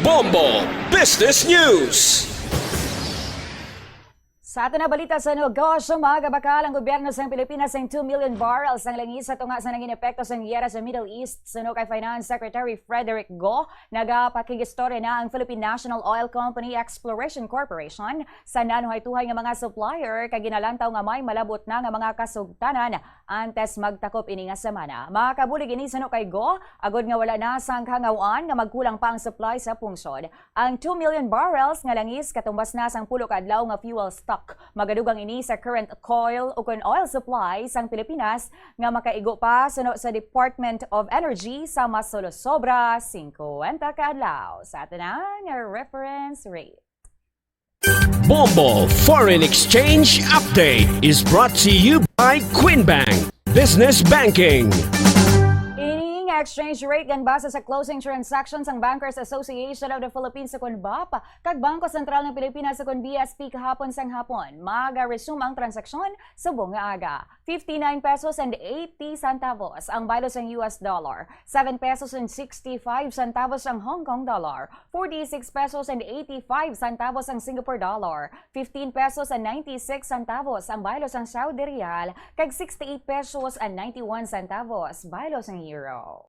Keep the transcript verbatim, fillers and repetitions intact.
Bombo Business News. Sa aton na balita sa negosyo, magabakal ang gobyerno sa Pilipinas sang two million barrels ang langis sa tunga sa nangin epekto sang giyera sa Middle East. Suno kay Finance Secretary Frederick Go, nagapakigistorya na ang Philippine National Oil Company Exploration Corporation sa nanuhay-tuhay nga mga supplier kay ginalantaw nga may malabot na nga mga kasugtanan antes magtakop ini nga semana. Makabulig ini suno kay Go, agod nga wala na sang kahangawan nga magkulang pa ang supply sa pungsod. Ang two million barrels nga langis katumbas na sang pulo ka adlaw nga fuel stock. Magadugang ini sa current coil o kon oil supply sang Pilipinas nga makaigo pa suno sa Department of Energy sa mas solosobra singkwenta ka adlaw. Sa tanan nga reference rate. Bombo Foreign Exchange Update is brought to you by Queen Bank Business Banking. Ini nga exchange rate ginbase sa closing transactions sang Bankers Association of the Philippines sa kon BAP kag Bangko Sentral ng Pilipinas sa kon B S P kahapon sang hapon. Maga-resume ang transaksyon subong nga aga. Fifty-nine pesos and eighty centavos ang baylo sang U S dollar, seven pesos and sixty-five centavos ang Hong Kong dollar, forty-six pesos and eighty-five centavos ang Singapore dollar, fifteen pesos and ninety-six centavos ang baylo sang Saudi riyal, kag sixty-eight pesos and ninety-one centavos baylo sang euro.